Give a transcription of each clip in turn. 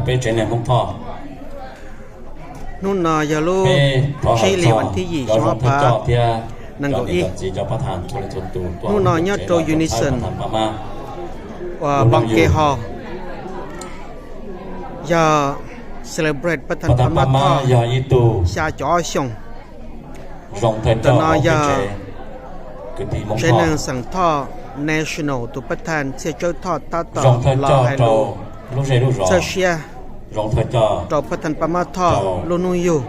Peb tsev neeg Hmoob Thoj, hnub no yog lub tsib hlis vas thib yim xyoo ob phav nees nkaum ib. Hnub no nyob rau Unison uas Pom Kev Hall yog celebrate Pab Thaj Pab Mab Thoj xya caum ob xyoos. Ntawm no yog tsev neeg xeem Thoj national tus Pab Thaj Txhiaj Tsawb Thoj tab tom los hais lus txhawb siab rau Pab Thaj Pab Mab Thoj lub hnub yug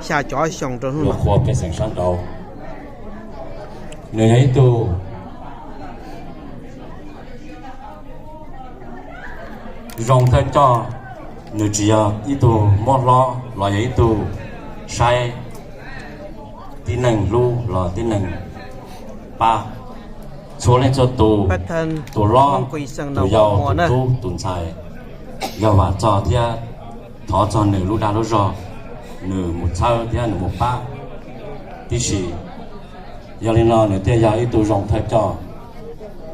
xya caum ob xyoos rau hnub no. Nws yog ib tug zoo thawj coj, nws tsis yog ib tug muab hlob los yog ib tug saib tib neeg hlub los tib neeg pab. Txhua leej txhua tus, tus hlob, tus yau, tus tub, tus ntxhais, yog vam txog thiab thov txog nws lub dag lub zog, nws mus txhawb thiab nws mus pab tib si. Yog li no nws thiaj yog ib tug zoo thawj coj,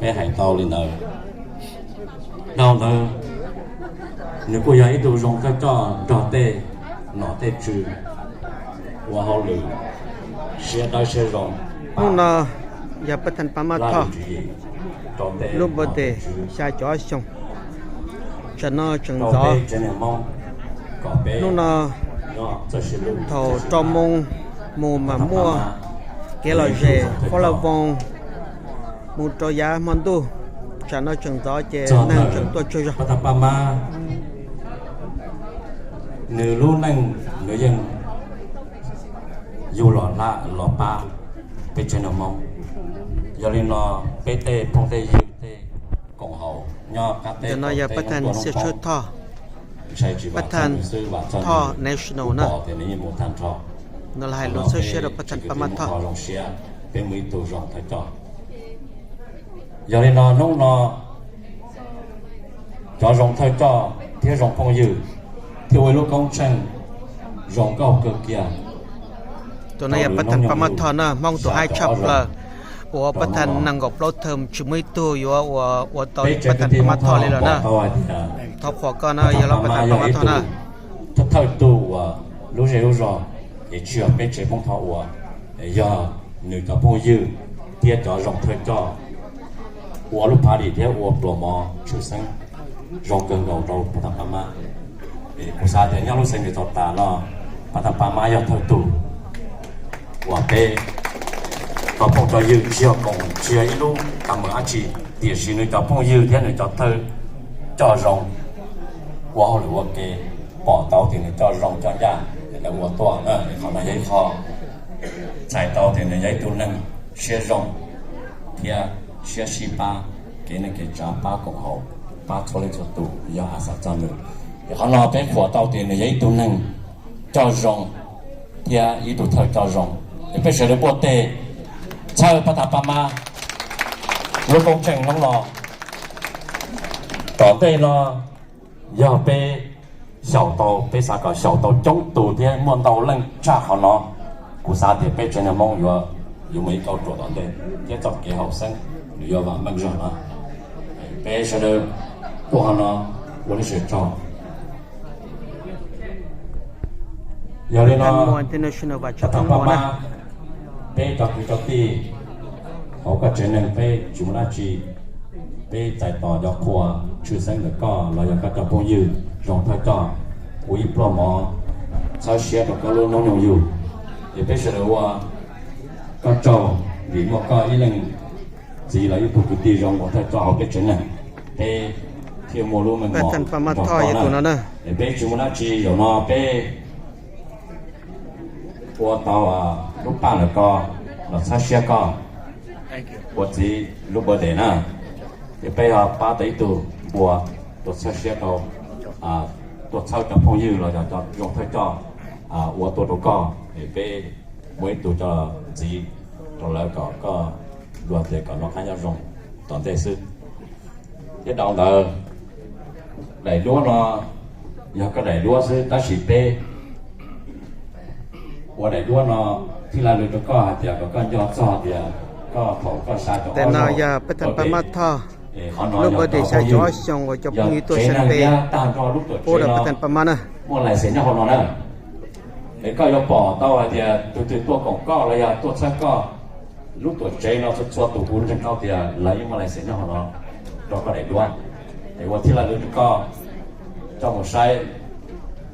peb hais tau li ntawd. Dhau ntawd, nws kuj yog ib tug zoo thawj coj nrog tej nom tej tswv ua hauj lwm siab dawb siab zoo. Hnub no yog Pab Thaj Pab Mab Thoj lub birthday xya caum ob xyoos. Tsam no tseem ntxov. Hnub no thaum rau moo mus mam muaj kev lom zem fob laj voos mus rau yav hmo ntuj. Tsam no tseem ntxov ces neeg tseem tuaj tsaug zog. Pab Thaj Pab Mab, nws lub neej nws yeej yug los hla los pab peb tsev neeg Hmoob. Yog li no peb tej phooj tej ywg tej koom haum nyob qab teb no yog Pab Thaj Txhiaj Tsawb Thoj, Pab Thaj Thoj national na. Nws los hais lus txhawb siab rau Pab Thaj Pab Mab Thoj. Peb muaj ib tug zoo thawj coj. Yog li no hnub no cov zoo thawj coj thiab zoo phooj ywg thiaj ua ib lub koob tsheej zoo nkauj kawg kiag. Tus no yog Pab Thaj Pab Mab Thoj na, Hmoob tus haib tshaj plaws uas Pab Thaj nees nkaum plaub term tsis muaj ib tug yuav ua tau Pab Thaj Pab Mab Thoj li lawm na. Thov qhuas koj na, yog lub Pab Thaj Pab Mab Thoj na. Thawj tug uas lub zej lub zog es tsis yog peb tsev Hmoob Thoj ua, yog nws cov phooj ywg thiab cov zoo thawj coj ua lub party thiab ua pluas mov tshwj xeeb zoo kawg nkaus rau Pab Thaj Pab Mab. Kuv xav tias nyob lub xeev Mes Xos Tas no, Pab Thaj Pab Mab yog thawj tug uas peb cov phooj cov ywg tsis yog koom tsis yog ib lub kas mem dab tsi, tiam sis nws cov phooj ywg thiab nws cov thawj coj zoo ua hauj lwm ua ke, pom tau tias nws coj zoo coj ncaj, lawv ua tuaj na. Qhov no yog ib qho txhais tau tias nws yog ib tug neeg siab zoo thiab siab sib pab, kev neej kev tsav pab koom haum, pab txhua leej txhua tus yog a xav txog nws. Ces qhov no peb qhuas tau tias nws yog ib tug neeg coj zoo thiab ib tug thawj coj zoo. Es peb sawv daws npuaj teg txhawb Pab Thaj Pab Mab lub koob tsheej hnub no. Tom ntej no yog peb xyaum tau, peb xav kom xyaum tau coob tus thiab muaj ntau leej tshaj qhov no, kuv xav tias peb tsev neeg Hmoob yuav, yuav muaj ib kauj ruam tom ntej thiab txoj kev haum xeeb nws yuav vam meej zog no. Peb sawv daws tuaj qhov no ua lub sij hawm tsaug. Yog li no, Pab Thaj Pab Mab, peb cov kwv cov tij hauv koj tsev neeg peb tsis muaj dab tsi, peb txais tos cov qhua tshwj xeeb ntawm koj los yog koj cov phooj ywg zoo thawj coj ua ib pluag mov txhawb siab rau koj lub hnub nyoog yug. Ces peb sawv daws ua koj tsaug vim muaj koj ib leej txiv los ib tug kwv tij zoo ua thawj coj hauv peb tsev neeg, peb thiaj muaj lub meej mom nrog koj na. Es peb tsis muaj dab tsi, zaum no peb ua tau lub paj ntawm ko los txhawb siab koj ua txiv lub birthday na. Ces peb ho pab tau ib tug npua tuaj txhawb siab rau, tuaj txhawb cov phooj ywg los yog cov zoo thawj coj ua tuaj rau koj, es peb muaj ib tug coj los ntxiv rau lawv kom koj luag tes kom noj qab nyob zoo tom ntej xwb. Thiab dhau ntawd, daim duab no yog koj daim duab xwb, tab sis peb ua daim duab no thiaj li lus rau koj hais tias kom koj nco txog tias koj thaum koj xya caum ob zaug koj peb Thaj Lub birthday xya caum ob xyoos uas cov phooj ywg tuaj send peb pub rau pab thas Paj Mab na. Muaj lais xes nyob hauv no na. Es koj yuav pom tau hais tias tus twg tuaj koom koj los yog tuaj txhawb koj, lub tuam tsev no txhua txhua tus kuv ntseeg tau tias lawv yeej muaj lais xes nyob hauv no rau koj daim duab. Es ua thiaj li rau koj coj mus saib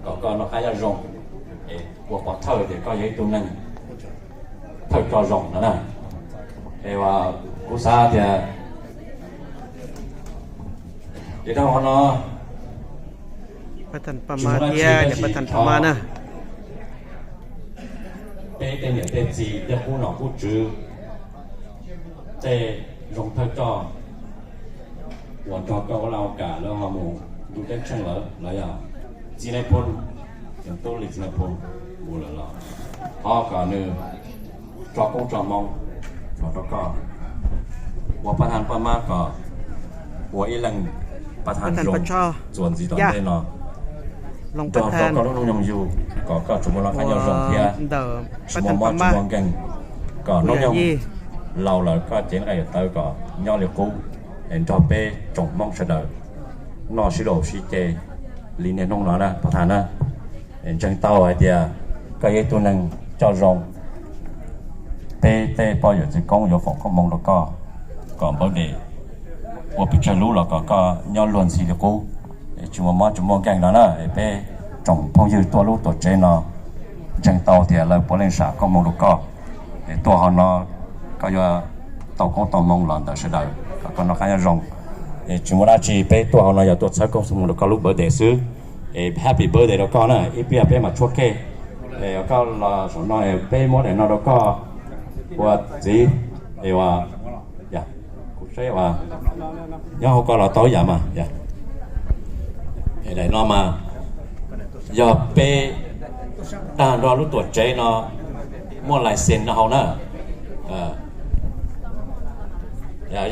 kom koj noj qab nyob zoo, es ua pov thawj tias koj yog ib tug neeg thawj coj zoo no na. Es kuv xav tias ces dhau qhov no, Pab thas Paj Mab thiab niam Pab thas Paj Mab na. Peb tej niam tej txiv tej qub nom qub tswv, tej zoo thawj coj uas nrog koj ua laj ua kam lawv ho mus ntuj ceeb tsheej lawm los yog txiv Nais Phoo, yog tub li txiv Nais Phoo mus lawm los thov kom nws tso koob tso hmoov los rau koj ua Pab thas Paj Mab kom ua ib leeg Pab thas zoo txuas ntxiv tom ntej no, nrog rau koj lub hnub nyoog yug kom koj tsuas muaj lub qab nyob zoo thiab tsis muaj mob tsis muaj nkeeg, kom hnub nyoog laus lawm koj cev nqaij yuam tawv kom nyob li qub, es nrog peb tsoom Hmoob sawv daws noj sib haum sib ce li niaj hnub no na Pab thas na. Es ntseeg tau hais tias koj yog ib tug neeg coj zoo, peb tej poj yawm txiv koob yuav foom koob hmoov rau koj kom birthday ua pes tsawg lub los kom koj nyob luag ntxhi li qub, es tsis muaj mob tsis muaj nkeeg no na. Es peb tsoom phooj ywg tuaj lub tuam tsev no ntseeg tau tias lawv puav leej sam koob hmoov rau koj, es tuaj hauv no koj yuav tau koob tau hmoov los ntawm sawv daws kom koj noj qab nyob zoo. Es tsis muaj dab tsi, peb tuaj hauv no yog tuaj txhawb koob txhawb hmoov rau koj lub birthday xwb. Es happy birthday rau koj na, ib pliag peb mam tshuab kej. Es koj los saum no peb muab daim no rau koj ua txiv, es ua, kuv saib ua, nyob hauv ko los tau yam mas. Es daim no mas yog peb dag nrog lub tuam tsev no muaj license no hauv na.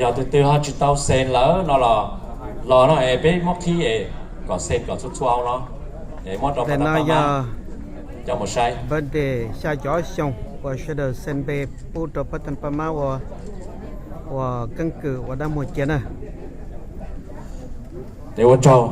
Yog tus twg ho tsis tau xes lawm no los, los no es peb muab qhib es kom xes kom txhua txhua hauv no. Es muab rau pab thas Paj Mab coj mus saib. Birthday xya caum ob xyoos uas sawv daws xes npe pub rau pab thas Paj Mab ua, ua keeb kwm ua dab muag cia na. Es ua tsaug